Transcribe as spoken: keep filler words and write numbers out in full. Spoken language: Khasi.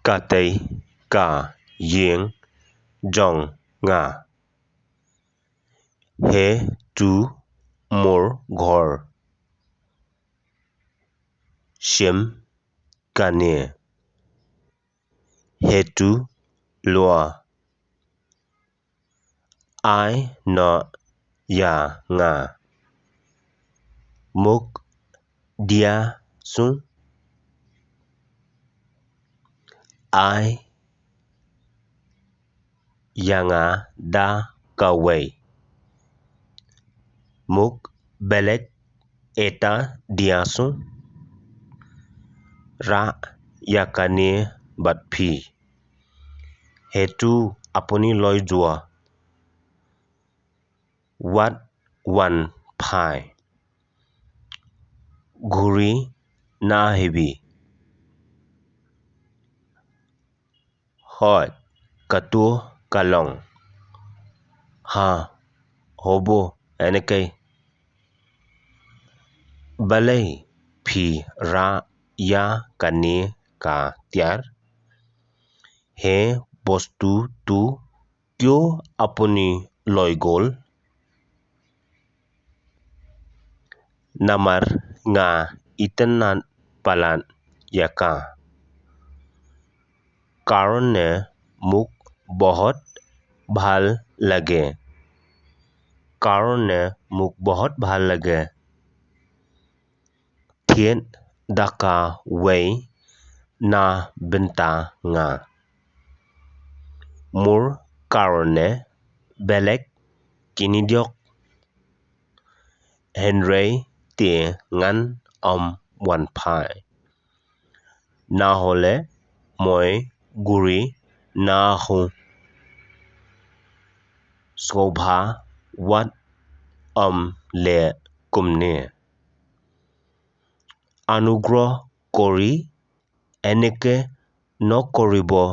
katei ka ïing jong nga. He tu mur ghor shim kane. He tu lua ai noh ïa nga. Muk dia sung ai ïa nga da kawei. Muk belek eta dia sung ra ïa kane bad phi. He tu apuni loi jua. Wat wan phai. Guri na hibi. Hoi katu kalong. Ha hobo enekei. Balei phi ra ïa kane ka tiar. He bostu tu kyo apuni loi gol. Namar nga itynnad palat ïa ka. Karon ne muk bahut bhal lage. Karon ne muk bahut bhal lage. Thied da kawei na bynta nga. Mur karon ne belek kini diok. Hynrei te ngan ym wan phai. Na hole moi guri na hu. Sngewbha wat ym leh kumne. Anugroh kori, eneke nokoribo